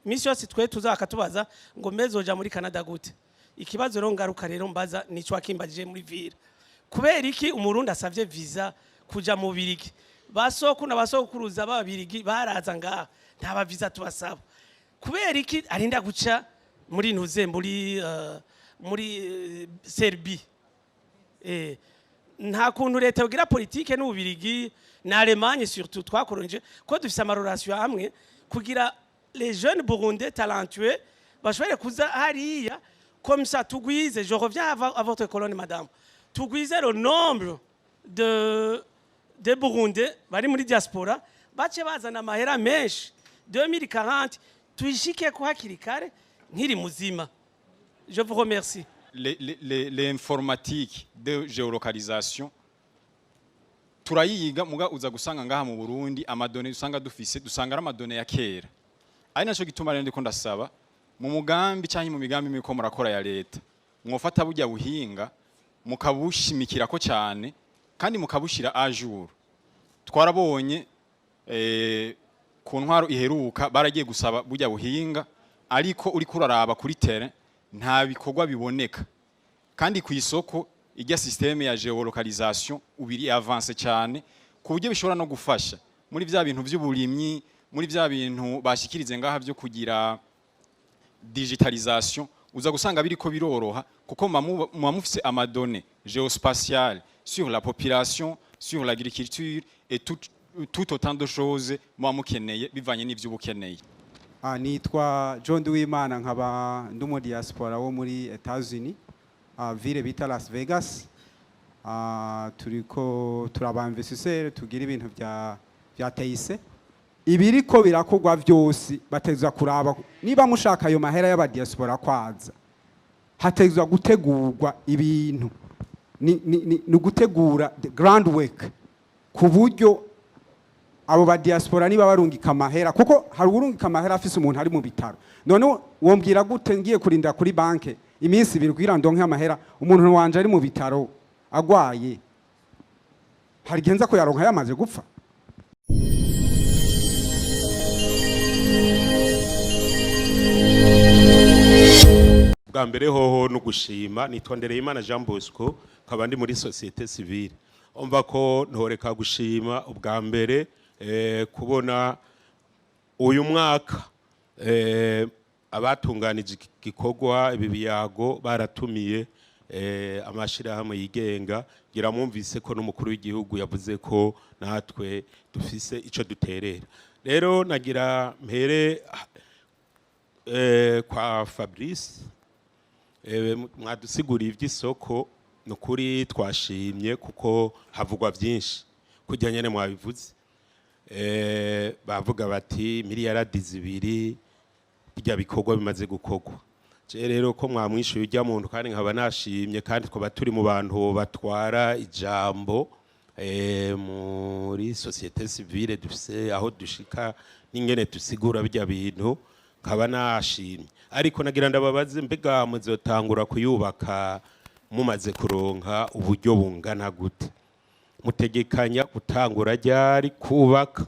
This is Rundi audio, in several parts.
Iminsi yose twe tuzakatubaza ngo mbezoja muri Canada gute? Ikibazo rero ngaruka rero mbaza nico wakimbajije muri ville: kubera iki Umurundi asavye visa kuja mu Birigi, basoku na basokuruza b'Ababirigi baraza ngaha, nta ba visa tubasaba, kubera iki arinda guca muri ntuze muri Serbie? Nta kuntu leta yogira politike n'Ububirigi na Allemagne, surtout twakoronje ko dufise ama relations hamwe, kugira les jeunes Burundais talentueux bashobore kuza hariya, comme ça tugwize, je reviens à votre colonne, madame, tugwize le nombre de Burundais bari muri diaspora, bace bazana amahera menshi, 2040 tuyishike ko hakiri kare nkiri muzima. Je vous remercie. L'informatique de géolocalisation turayiga, muga uza gusanga ngaha mu Burundi ama données usanga dufise, dusanga ari ama données ya kera. Ari naco gituma rero ndiko ndasaba mu mugambi cyangwa mu migambi miko murakora ya leta, mwofata burya buhinga mukabushimikirako cyane kandi mukabushira à jour. Twarabonye ku ntwaro iheruka baragiye gusaba burya buhinga, ariko uriko uraraba kuri terrain nta bikorwa biboneka. Kandi ku isoko ijya système ya géolocalisation ubiri avancé cyane, ku buryo bishobora no gufasha muri vya bintu by'uburimyi, muri vya bintu bashikirize ngaha byo kugira digitalisation. Uza gusanga biriko biroroha kuko muba mufise ama données géospatiales sur la population, sur l'agriculture et tout autant de choses muba mukeneye bivanye n'ivyo uba ukeneye. Nitwa John Duwimana, nkaba ndi mu diaspora wo muri Etats-Unis, ville bita Las Vegas. Turiko turaba investisseur, tugira ibintu vya TIC. Ibiriko birakogwa vyose batezwa kuraba niba mushaka ayo mahera y'aba diaspora kwaza, hatezwa gutegurwa ibintu, ni gutegura the groundwork ku buryo abo ba diaspora niba barungika amahera, kuko hari urungika amahera afise umuntu ari mu bitaro. None wombwira gute ngiye kurinda kuri banke iminsi 2 kugira ndonke amahera, umuntu wanje ari mu bitaro agwaye, hari igihe nza kuyaronka yamaze gupfa? Bwa mbere hoho no gushima. Nitwa Ndereyimana Jean Bosco, nkaba ndi muri société civile. Umva ko ntoreka gushima ubwa mbere kubona uyu mwaka abatunganije iki gikorwa, ibi biyago, baratumiye amashirahamwe yigenga. Ngira mwumvise ko n'umukuru w'igihugu yavuze ko natwe dufise ico duterera. Rero nagira mpere kwa Fabrice. Mwadusiguriye iby'isoko, ni ukuri twashimye kuko havugwa byinshi kujya nyene mwabivuze. Bavuga bati miliyaradi 2 bijya bikorwa bimaze gukorwa. Je rero ko mwamwishuye ujya muntu, kandi nkaba nashimye, kandi twaba turi mu bantu batwara ijambo muri société civile, dufise aho dushika n'ingene dusigura bijya bintu, nkaba nashimye. Ariko nagira ndababaze: mbega muzotangura kuyubaka mumaze kuronka uburyo bungana gute? Mutegekanya gutangura ryari kubaka,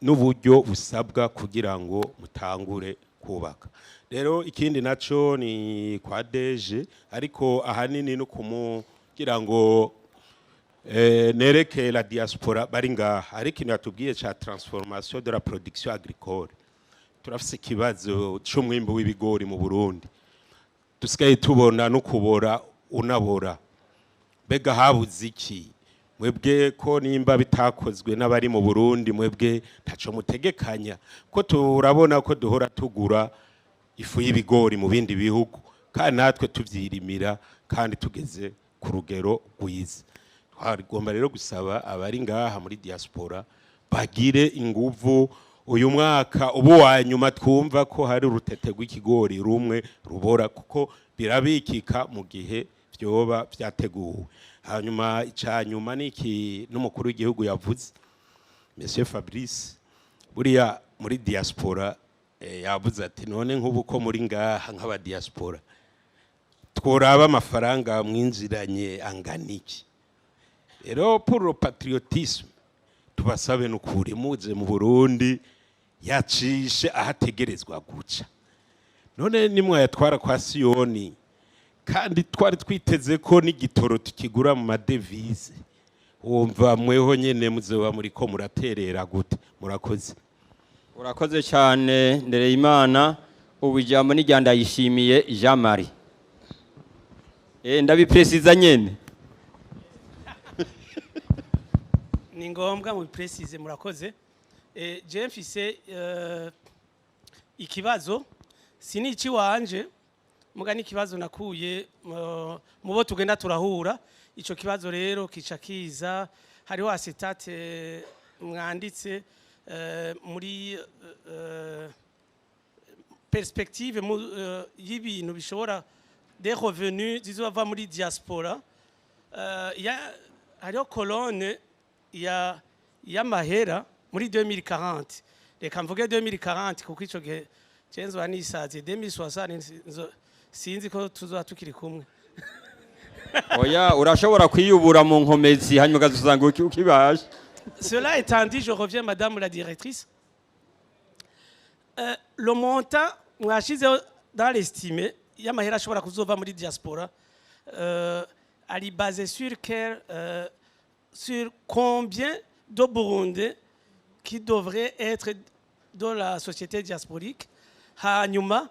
n'uburyo busabwa kugira ngo mutangure kubaka? Rero ikindi naco ni kwa DG, ariko ahanini no kumugira ngo nereke la diaspora bari ngaha. Ariko ikintu yatubwiye ca transformation de la production agricole, turafise ikibazo c'umwimbu w'ibigori mu Burundi, dusigaye tubona no kubora unabora. Mbega habuze iki? Mwebwe ko nimba bitakozwe n'abari mu Burundi, mwebwe ntaco mutegekanya, ko turabona ko duhora tugura ifu y'ibigori mu bindi bihugu kandi natwe tuvyirimira kandi tugeze ku rugero rwiza? Twagomba rero gusaba abari ngaha muri diaspora bagire inguvu, uyu mwaka ubu wa nyuma twumva ko hari urutete rw'ikigori rumwe rubora, kuko birabikika mu gihe vyoba vyateguwe. Hanyuma ica nyuma ni iki n'umukuru w'igihugu yavuze, Monsieur Fabrice, buriya muri diaspora, yavuze ati none nk'ubu ko muri ngaha nk'aba diaspora, tworaba amafaranga mwinjiranye angana iki? Rero pour le patriotisme, tubasabe nukuri muze mu Burundi. Yacishe ahategerezwa guca. None nimwayatwara kwa Siyoni, kandi twari twiteze ko n'igitoro tukigura mu ma devises, wumva mweho nyene muzoba muriko muraterera gute? Murakoze. Urakoze cyane, Ndereyimana. Ubu ijambo ni rya Ndayishimiye Jean Marie. Ndabipresiza nyene. Ni ngombwa mu préciser, murakoze. Je mfise ikibazo, si ni ikiwanje muga n'ikibazo nakuye mu bo tugenda turahura. Ico kibazo rero kica kiza hariho acétate mwanditse muri perspective y'ibintu bishobora, des revenus zizova muri diaspora. Hariho colonne ya y'amahera muri 2040. Reka mvuge 2040 kuko ico gihe je nzoba nisaziye. 2060 sinzi ko tuzoba tukiri kumwe. Oya, urashobora kwiyubura mu nkomezi, hanyuma ukazusanga ukibasha. Cela étant dit, je reviens, Madame la directrice. Le montant mwashizeho dans l'estimé y'amahera ashobora kuzova muri diaspora ari basé sur combien de Burundais qui devraient être dans la société diasporique? Hanyuma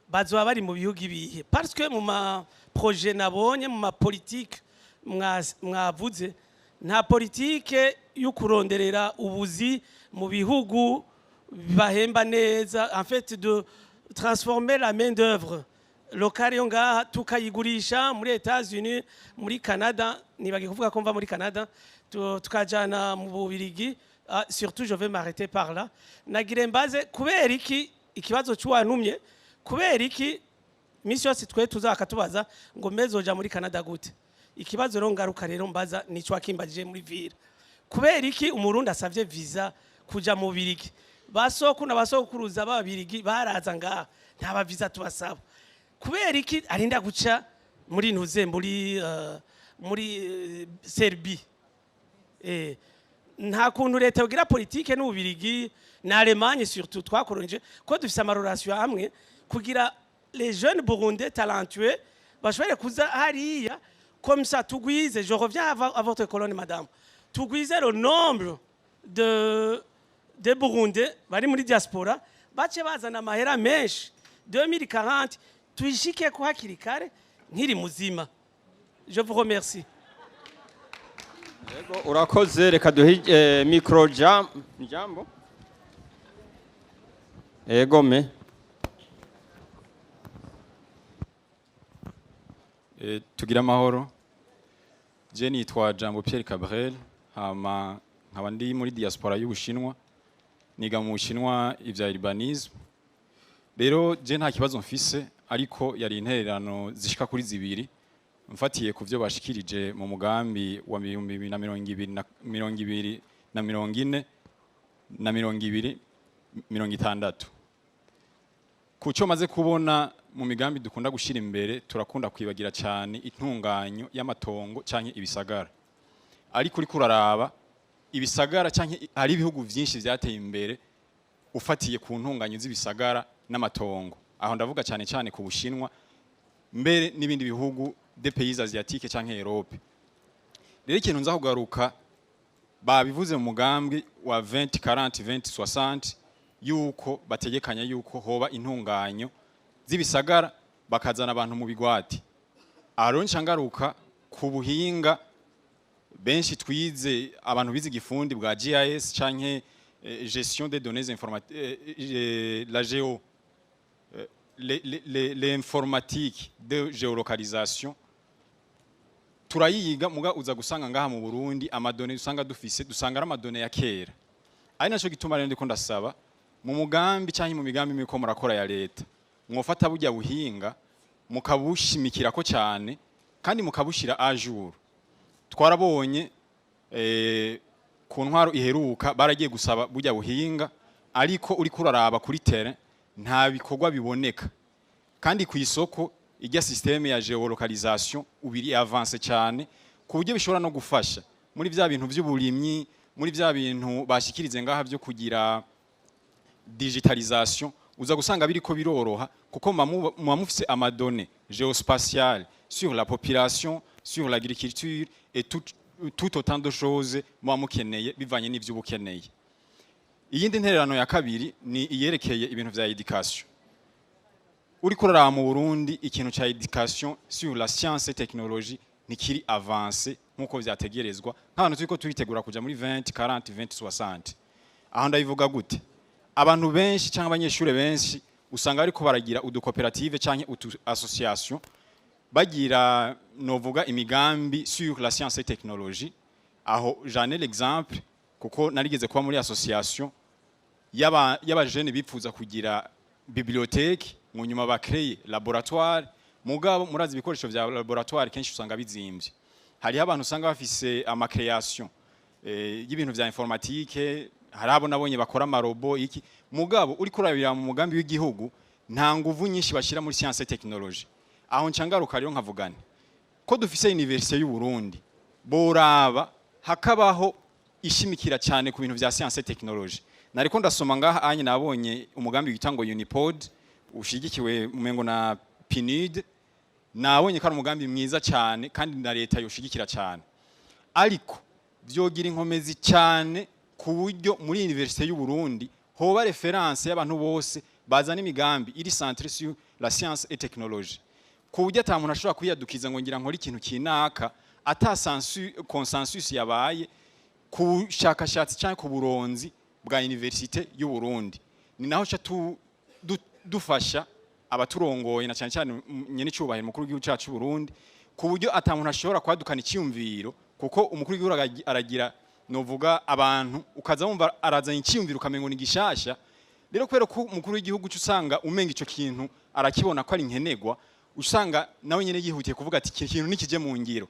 bazoba bari mu bihugu ibihe? Parce que mu ma projet nabonye, mu ma politique mwavuze, nta politike yo kuronderera ubuzi mu bihugu bahemba neza, en fait de transformer la main d'œuvre locale yo ngaha tukayigurisha muri États-Unis, muri Canada. Nibagiye kuvuga ko mva muri Canada, tukajana mu Bubirigi. Ah, surtout je vais m'arrêter par là. Nagire mbaze kubera iki, ikibazo cy'uwantumye, kubera iki misi yose twe tuzakatubaza ngo mezoja muri Canada gute? Ikibazo rero ngaruka rero mbaza nico wakimbajije muri ville: kubera iki Umurundi asavye visa kuja mu Bubirigi, basoku na basokuruza b'Ababirigi baraza ngaha, nta ba visa tubasaba, kubera iki arinda guca muri ntuze muri Serbie? Nta kuntu leta yogira politike n'Ububirigi na Allemagne surtout twakoronje, ko dufise ama relations amwe, kugira les jeunes Burundais talentueux bashobore kuza hariya, comme ça tugwize, je reviens à votre colonne, madame, tugwize le nombre de Burundais bari muri diaspora, bace bazana amahera menshi 2040, tuyishike ko hakiri kare nkiri muzima. Je vous remercie. Yego, urakoze. Reka duhe micro Jambo. Yego me. Tugira amahoro. Je nitwa Jambo Pierre Cabrel, hama nkaba ndi muri diaspora y'Ubushinwa, niga mu Bushinwa ivya urbanisme. Rero je nta kibazo mfise, ariko yari intererano zishika kuri zibiri mfatiye ku vyo bashikirije mu mugambi wa 2020 na 2040 na 2060. Ku cyo maze kubona mu migambi dukunda gushira imbere, turakunda kwibagira cyane intunganyo y'amatongo canke ibisagara. Ariko uriko uraraba ibisagara canke hari ibihugu vyinshi vyateye imbere ufatiye ku ntunganyo z'ibisagara n'amatongo, aho ndavuga cyane cyane ku Bushinwa, mbere n'ibindi bihugu des pays asiatiques canke Europe. Rero ikintu nza kugaruka, babivuze mu mugambi wa 2040 2060 yuko bategekanya yuko hoba intunganyo z'ibisagara, bakazana abantu mu bigwati. Aho nca ngaruka ku buhinga benshi twize, abantu bize igifundi bwa GIS canke gestion des données informatiques, la géo l'informatique de géolocalisation, turayiga. Muga uza gusanga ngaha mu Burundi ama données usanga dufise, dusanga ari ama données ya kera. Ari naco gituma rero ndiko ndasaba mu mugambi canke mu migambi muriko murakora ya leta, mwofata burya buhinga mukabushimikirako cyane kandi mukabushira à jour. Twarabonye ku ntwaro iheruka baragiye gusaba burya buhinga, ariko uriko uraraba kuri terrain nta bikorwa biboneka. Kandi ku isoko ijya système ya géolocalisation ubiri avancé cyane, ku buryo bishobora no gufasha muri vya bintu by'uburimyi, muri vya bintu bashikirize ngaha byo kugira Digitalisation uza gusanga biriko biroroha, kuko muba mufise ama données géospatiales sur la population, sur l'agriculture et tout autant de choses muba mukeneye bivanye n'ivyo uba ukeneye. Iyindi ntererano ya kabiri ni iyerekeye ibintu vya éducation. Uriko uraraba mu Burundi, ikintu ca éducation sur la science et technologie ntikiri avancé nkuko vyategerezwa, nk'abantu turiko turitegura kuja muri 20 40 20 60. Aho ndabivuga gute? Abantu benshi cyangwa abanyeshuri benshi usanga bariko baragira udukoperative canke utu association, bagira novuga imigambi sur la science et technologie. Aho j'en ai l'exemple, kuko narigeze kuba muri association y'abajene bipfuza kugira bibliothèque, mu nyuma bakreye laboratoire. Mugabo murazi, ibikoresho vya laboratoire kenshi usanga bizimvye. Hariho abantu usanga bafise ama création y'ibintu vya informatique, hari abo nabonye bakora ama robots iki. Mugabo uriko urabira mu mugambi w'igihugu, nta nguvu nyinshi bashira muri science et technologie. Aho ncangaruka rero nkavugane ko dufise université y'u Burundi, boraba hakabaho ishimikira cyane ku bintu vya science et technologie. Nariko ndasoma ngaha anye, nabonye umugambi wita ngo Unipod, ushigikiwe umengo na PNUD. Nabonye ko ari umugambi mwiza cyane kandi na leta yoshigikira cyane, ariko vyogira inkomezi cyane ku buryo muri université y'u Burundi hoba référence y'abantu bose bazana imigambi iri centrée sur la science et technologie, ku buryo ata muntu ashobora kwiyadukiza ngo ngira nkore ikintu kinaka ata consensus yabaye ku bushakashatsi cyangwa ku buronzi bwa université y'u Burundi. Ni naho ca dufasha abaturongoye, na cyane cyane nyene icubahiro umukuru w'igihugu cyacu cy'u Burundi, ku buryo ata muntu ashobora kwadukana icyumviro, kuko umukuru w'igihugu aragira novuga abantu, ukaza wumva arazanye icyumviro ukamengo ni gishasha. Rero kubera ko umukuru w'igihugu cyo usanga umenga ico kintu arakibona ko ari nkenegwa, usanga nawe nyene yihutiye kuvuga ati iki kintu nikije mu ngiro.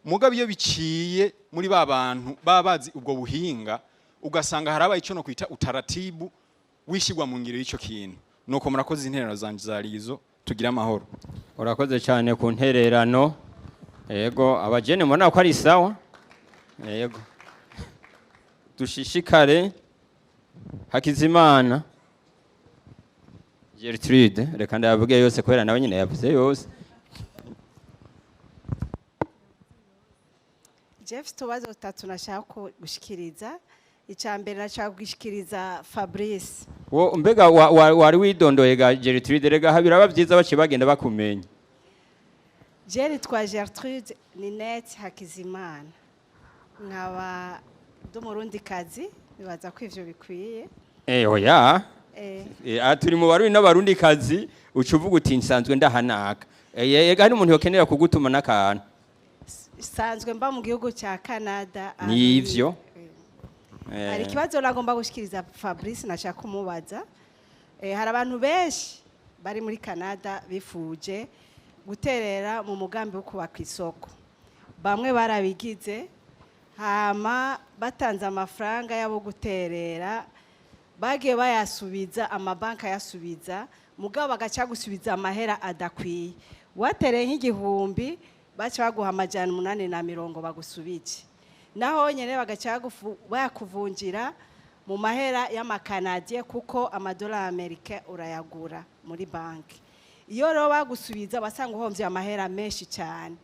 Mugabo iyo biciye muri ba bantu baba bazi ubwo buhinga, ugasanga harabaye ico no kwita utaratibu wishigwa mu ngiro y'ico kintu. Nuko murakoze, intererano zanje zari izo. Tugira amahoro. Urakoze cyane ku ntererano. Yego, abajene mbona ko ari sawa. Yego, dushishikare. Hakizimana Gertrude, reka ndayavuge yose kubera nawe nyine yavuze yose. Jeff, utubazo tutatu nashaka gushikiriza. Icya mbere nashaka gushikiriza Fabrice. Wo mbega wari widondoye ga Gertrude? Rega biraba byiza baciye bagenda bakumenya. Je nitwa Gertrude Ninette Hakizimana, nkaba ndi Umurundikazi. Nibaza ko ivyo bikwiye. Oya. Turi mu Barundi n'Abarundi kazi, uca uvuga uti nsanzwe ndahanaka. Ega hari umuntu yokenera kugutuma n'akantu. Sanzwe mba mu gihugu cya Canada. Nivyo. Hari ikibazo nagomba gushikiriza Fabrice, nashaka kumubaza. Hari abantu benshi bari muri Canada bifuje guterera mu mugambi wo kubaka isoko. Bamwe barabigize, hama batanze amafaranga yabo guterera, bagiye bayasubiza, amabanki ayasubiza, mugabo bagaca gusubiza amahera adakwiye. Watereye nk'igihumbi, baca baguha 870 bagusubije. Naho nyene bagaca bayakuvunjira mu mahera y'amakanadiye, kuko amadolari amerika urayagura muri banki. Iyo rero bagusubiza, basanga uhomvye amahera menshi cyane.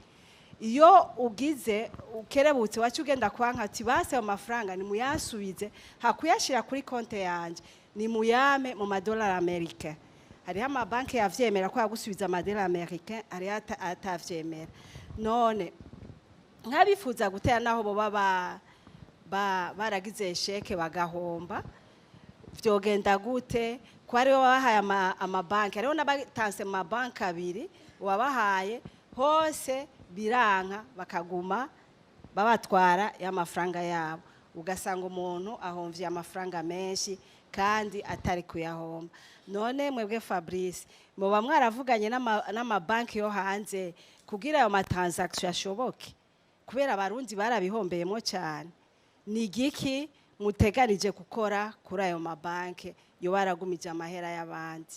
Iyo ugize ukerebutse, waca ugenda kwa ati base ayo mafaranga nimuyasubize, hakuyashira kuri konte yanje nimuyame mu madolari amerika. Hariho amabanki yavyemera ko yagusubiza amadolari amerika, hariho atavyemera. None nk'abifuza gutera, naho boba baragize échec bagahomba, vyogenda gute? Ko aribo babahaye amabanki, hariho n'abatanse mu mabanki abiri, wabahaye hose biranka, bakaguma babatwara y'amafaranga yabo, ugasanga umuntu ahomvye amafaranga menshi kandi atari kuyahomba. None mwebwe Fabrice, muba mwaravuganye n'amabanki yo hanze kugira ayo ma transaction ashoboke? Kubera Abarundi barabihombeyemo cyane. Ni igiki muteganije gukora kuri ayo mabanki yo baragumije amahera y'abandi?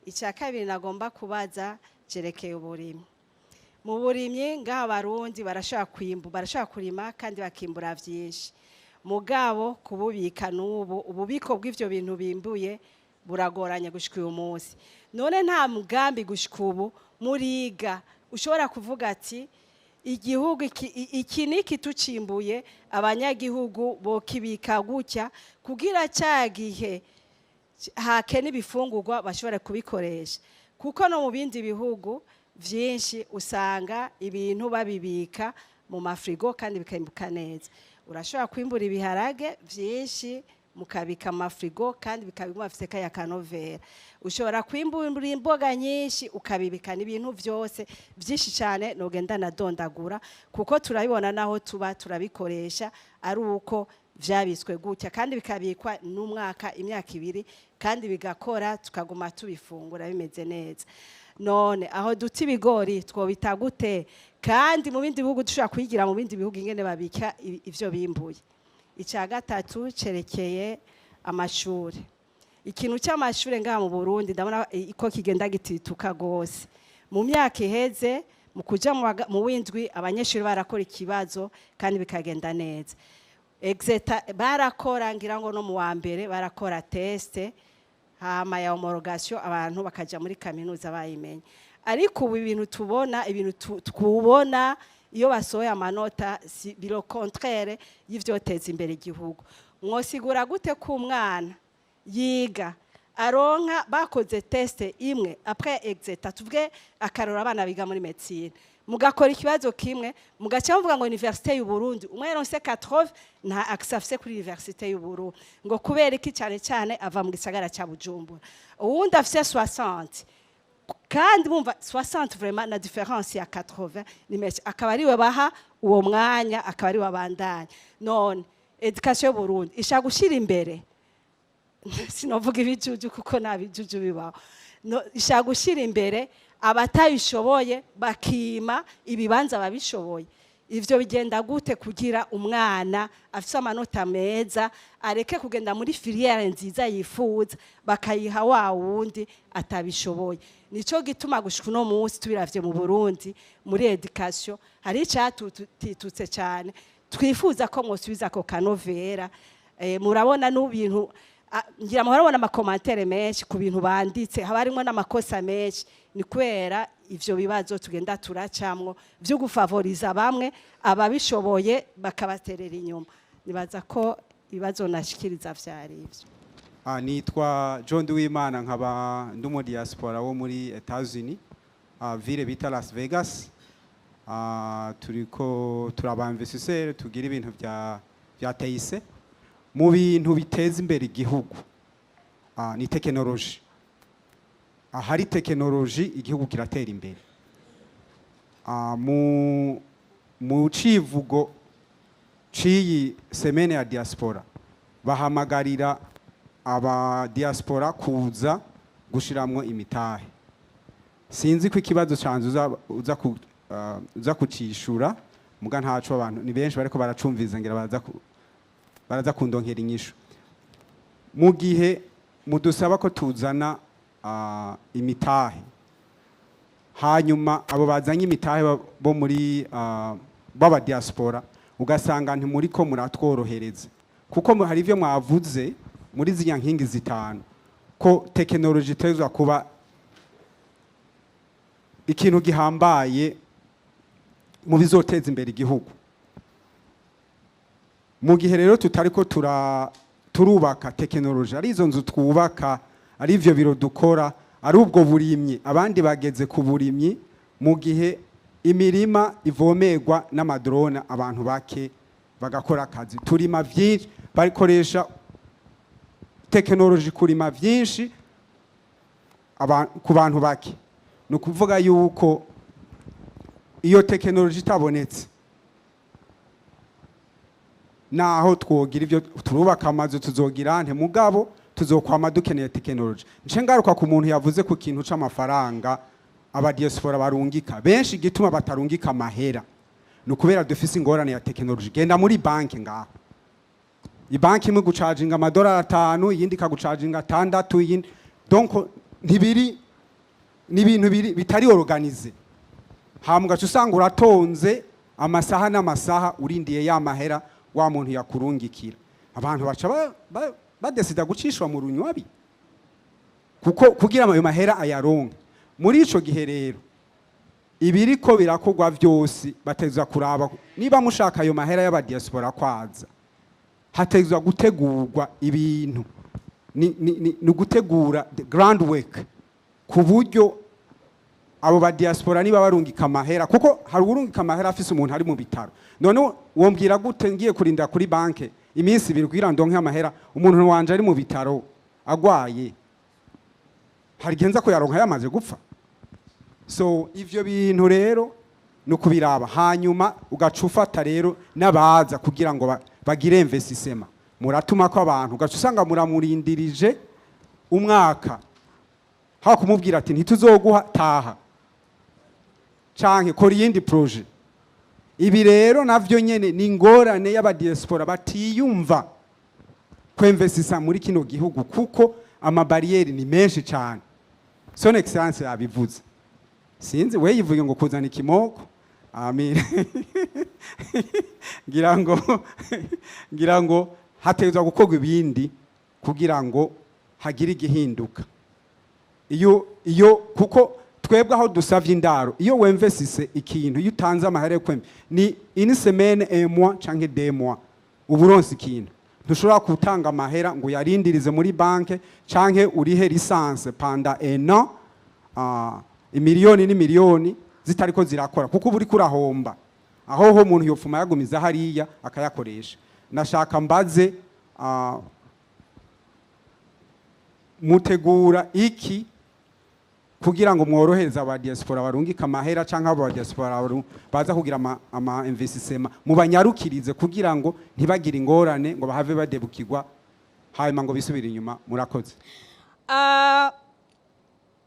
Icya kabiri nagomba kubaza cerekeye uburimyi. Mu burimyi ngaha Abarundi barashobora kwimbu, barashobora kurima kandi bakimbura vyinshi. Mugabo kububika n'ubu, ububiko bw'ivyo bintu bimbuye buragoranye gushika uyu munsi. None nta mugambi gushika ubu muriga ushobora kuvuga ati igihugu iki niki tucimbuye, abanyagihugu bokibika gutya kugira cya gihe hakena ibifungurwa bashobore kubikoresha? Kuko no mu bindi bihugu byinshi usanga ibintu babibika mu mafrigo kandi bikimbuka neza. Urashobora kwimbura ibiharage byinshi, mukabika amafrigo, kandi bikabiguma bifite kaya kanovera. Ushobora kwimbura imboga nyinshi, ukabibika n'ibintu byose byinshi cyane nogenda nadondagura, kuko turabibona naho tuba turabikoresha ari uko vyabitswe gutya, kandi bikabikwa n'umwaka, imyaka 2, kandi bigakora, tukaguma tubifungura bimeze neza. None aho duta ibigori twobita gute, kandi mu bindi bihugu dushobora kwigira mu bindi bihugu ingene babika ivyo bimbuye? Icya gatatu cerekeye amashuri. Ikintu cy'amashuri ngaha mu Burundi, ndabona ko kigenda gitituka gose. Mu myaka iheze, mu kuja mu w'indwi, abanyeshuri barakora ikibazo kandi bikagenda neza. Exétat barakora, ngira ngo no mu wa mbere barakora test, hama ya homologation, abantu bakaja muri kaminuza bayimenye. Ariko ubu ibintu tubona, ibintu twubona iyo basohoye amanota, si biro contraire y'ivyoteza imbere igihugu. Mwosigura gute ko umwana yiga aronka bakoze test imwe après exétat? Tuvuge akarora abana biga muri médecine, mugakora ikibazo kimwe, mugaca muvuga ngo université y'u Burundi, umwe yaronse 80, nta accès afise kuri université y'u Burundi, ngo kubera iki? Cyane cyane ava mu gisagara ca Bujumbura. Uwundi afise 60, kandi bumva 60 vraiment na différence ya 80 ni menshi, akaba ariwe baha uwo mwanya, akaba ariwe abandanya. None éducation y'u Burundi ishaka gushira imbere, sinovuga ibijuju kuko nta bijuju bibaho, no, ishaka gushyira imbere abatabishoboye, bakima ibibanza babishoboye. Ivyo bigenda gute kugira umwana afise amanota meza areke kugenda muri filière nziza yifuza, bakayiha wa wundi atabishoboye? Nico gituma gushika uno munsi, tubiravye mu Burundi muri éducation, hari icatutitutse cyane. Twifuza ko mwosubiza ako kanovera. Murabona n'ibintu, ngira murabona ama commentaires menshi ku bintu banditse, haba harimo n'amakosa menshi. Ni kubera ivyo bibazo tugenda turacamwo vyo gufavoriza bamwe, ababishoboye bakabaterera inyuma. Nibaza ko ibibazo nashikiriza vyari ivyo. Nitwa John Duwimana, nkaba ndi mu diaspora wo muri Etats-Unis, ville bita Las Vegas. Turiko turaba investisseur, tugira ibintu vya TIC. Mu bintu biteza imbere igihugu ni technology. Ahari technology, igihugu kiratera imbere. Mu civugo ciyi semaine ya diaspora, bahamagarira aba diaspora kuza gushiramwo imitahe. Sinzi ko ikibazo canje uza kucishura, muga ntaco, abantu ni benshi bariko baracumviza, ngira baraza kundonkera inyishu. Mu gihe mudusaba ko tuzana imitahe, hanyuma abo bazanye imitahe bo muri baba diaspora, ugasanga ntimuriko muratworohereza, kuko hari ivyo mwavuze muri ziriya nkingi zitanu, ko technology itezwa kuba ikintu gihambaye mu bizoteza imbere igihugu. Mu gihe rero tutariko turubaka technology, ari izo nzu twubaka, ari ivyo biro dukora, ari ubwo burimyi, abandi bageze ku burimyi, mu gihe imirima ivomerwa n'ama drones, abantu bake bagakora akazi, turima vyinshi, barikoresha technology kurima vyinshi ku bantu bake. Ni ukuvuga yuko iyo technology itabonetse, naho twogira ibyo turubaka, amazu tuzogira nte, mugabo tuzokwama dukeneye technology. Nce ngaruka ku muntu yavuze ku kintu c'amafaranga aba diaspora barungika. Benshi igituma batarungika amahera ni ukubera dufise ingorane ya technology. Genda muri banki ngaho, ibanki imwe gucajinga amadolari 5, iyindi ikagucajinga 6, iyindi. Donc ntibiri, ni ibintu biri bitari organisé. Hama ugaca usanga uratonze amasaha n'amasaha urindiye ya mahera. Wa muntu yakurungikira, abantu baca badesida gucishwa mu runywabi kuko kugira ayo mahera ayaronke. Muri ico gihe rero, ibiriko birakorwa vyose batezwa kuraba, niba mushaka ayo mahera y'abadiaspora kwaza, hategezwa gutegurwa ibintu, ni ugutegura the groundwork ku buryo abo ba diaspora niba barungika amahera, kuko hari urungika amahera afise umuntu ari mu bitaro. None wombwira gute ngiye kurinda kuri banke iminsi 2 kugira ndonke amahera, umuntu wanje ari mu bitaro agwaye? Hari igihe nza kuyaronka yamaze gupfa. So ivyo bintu rero ni ukubiraba, hanyuma ugaca ufata rero n'abaza kugira ngo bagire investissement. Muratuma ko abantu, ugaca usanga muramurindirije umwaka, aho kumubwira ati: "Ntituzoguha, taha canke kora iyindi projet." Ibi rero navyo nyene ni ingorane y'abadiaspora batiyumva kwemvesisa muri kino gihugu, kuko amabariyeri ni menshi cyane. Son Excellence yabivuze, sinzi we yivuge ngo kuzana ikimoko. Amin. Ngira ngo hategerezwa gukorwa ibindi kugira ngo hagire igihinduka. Iyo kuko twebwe aho dusavye indaro, iyo wemvesise ikintu, iyo utanze amahera yo kwemva, ni une semaine, un mois canke 2 mois uba uronse ikintu. Ntushobora gutanga amahera ngo uyarindirize muri banke canke urihe licence pendant un an, imiliyoni n'imiliyoni zitariko zirakora, kuko uba uriko urahomba. Aho ho umuntu yopfuma yagumiza hariya akayakoresha. Nashaka mbaze, mutegura iki kugira ngo mworohereze aba diaspora barungika amahera, canke aba diaspora baza kugira ama investissement, mubanyarukirize kugira ngo ntibagire ingorane ngo bahave badebukirwa, hanyuma ngo bisubire inyuma? Murakoze.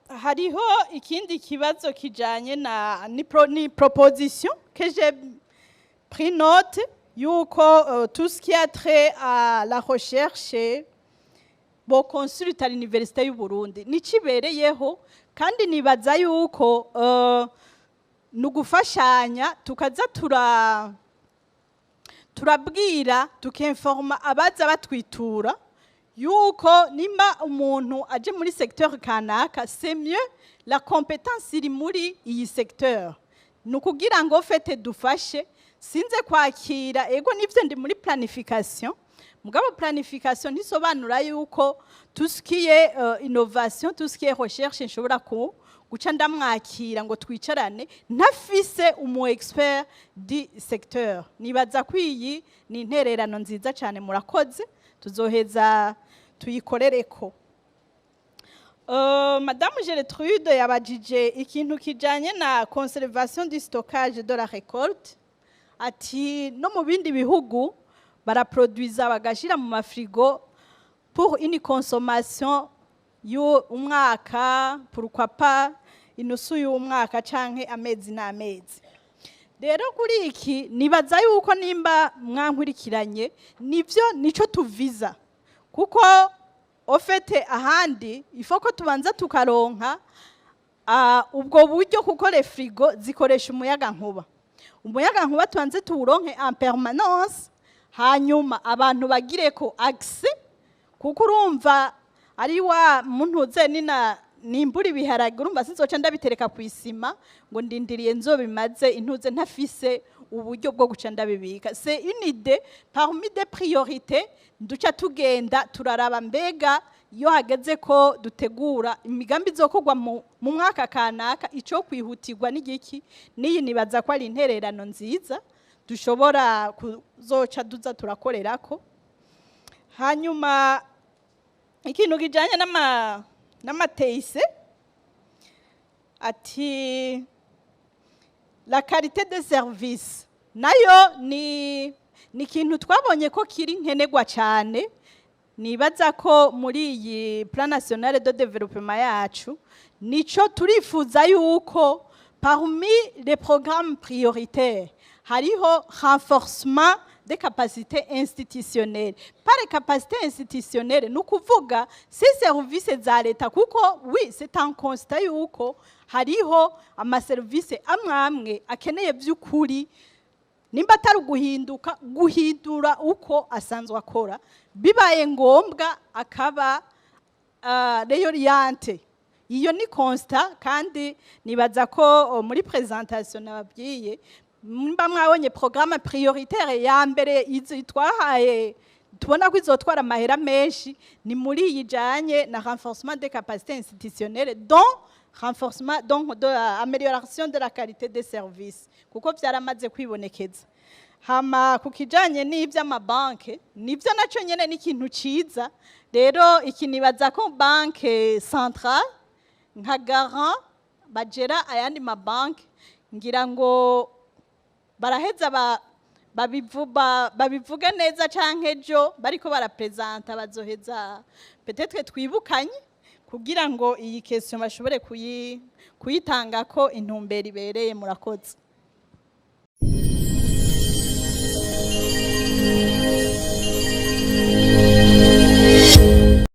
Hariho ikindi kibazo kijanye na ni proposition que j'ai pris note yuko tout ce qui a trait à la recherche bo consulta l'université y'u Burundi nicibereyeho. Kandi nibaza yuko ni ugufashanya, tukaza turabwira, tukinforma abaza batwitura yuko nimba umuntu aje muri secteur kanaka, c'est mieux la compétence iri muri iyi secteur, ni ukugira ngo fete dufashe. Sinze kwakira, ego nivyo, ndi muri planification, mugabo planification ntisobanura yuko tout ce qui est innovation, tout ce qui est recherche nshobora ku guca ndamwakira ngo twicarane ntafise umu expert du secteur. Nibaza ko iyi ni intererano nziza cyane, murakoze, tuzoheza tuyikorereko. Madame Gertrude yabajije ikintu kijanye na conservation du stockage de la récolte, ati no mu bindi bihugu baraproduiza bagashira mu mafrigo pour une consommation y'umwaka, pourquoi pas inusu y'umwaka canke amezi n'amezi. Rero kuri iki nibaza yuko nimba mwankurikiranye, nivyo nico tuviza, kuko au fait ahandi ifo ko tubanza tukaronka ubwo buryo, kuko les frigo zikoresha umuyaga nkuba. Umuyaga nkuba tubanze tuwuronke en permanence, hanyuma abantu bagire ko accès, kuko urumva ari wa muntu nina nimbura ibiharage, urumva sinzoca ndabitereka ku isima ngo ndindiriye nzobimaze intuze ntafise uburyo bwo guca ndabibika. C'est une idée parmi des priorités. Duca tugenda turaraba mbega iyo hageze ko dutegura imigambi izokorwa mu mwaka kanaka, ico kwihutirwa n'igiki. N'iyi nibaza ko ari intererano nziza dushobora kuzoca duza turakorerako. Hanyuma ikintu kijanye n'amateyise, ati la qualité de service nayo ni ikintu twabonye ko kiri nkenerwa cyane. Nibaza ko muri iyi plan national de développement yacu nico turifuza yuko parmi les programmes prioritaires hariho renforcement des capacités institutionnelles. Par les capacités institutionnelles, ni ukuvuga ces services za leta, kuko oui, c'est un constat yuko hariho amaserivisi amwe amwe akeneye by'ukuri. Nimba atari uguhinduka, guhindura uko asanzwe akora, bibaye ngombwa akaba réorienté. Iyo ni constat. Kandi nibaza ko muri présentation nababwiye, nimba mwabonye programme prioritaire ya mbere izi twahaye, tubona ko izotwara amahera menshi, ni muri iyi ijanye na renforcement des capacités institutionnelles, dont renforcement, donc de amélioration de la qualité des services, kuko byaramaze kwibonekeza. Hama ku kijanye n'ivy'amabanke, nivyo, naco nyene ni ikintu ciza. Rero iki nibaza ko banque centrale nka garant bagera ayandi mabanke, ngira ngo baraheza babivuge neza, canke ejo bariko barapresenta bazoheza, peut-être twibukanye kugira ngo iyi question bashobore kuyitangako intumbero ibereye. Murakoze.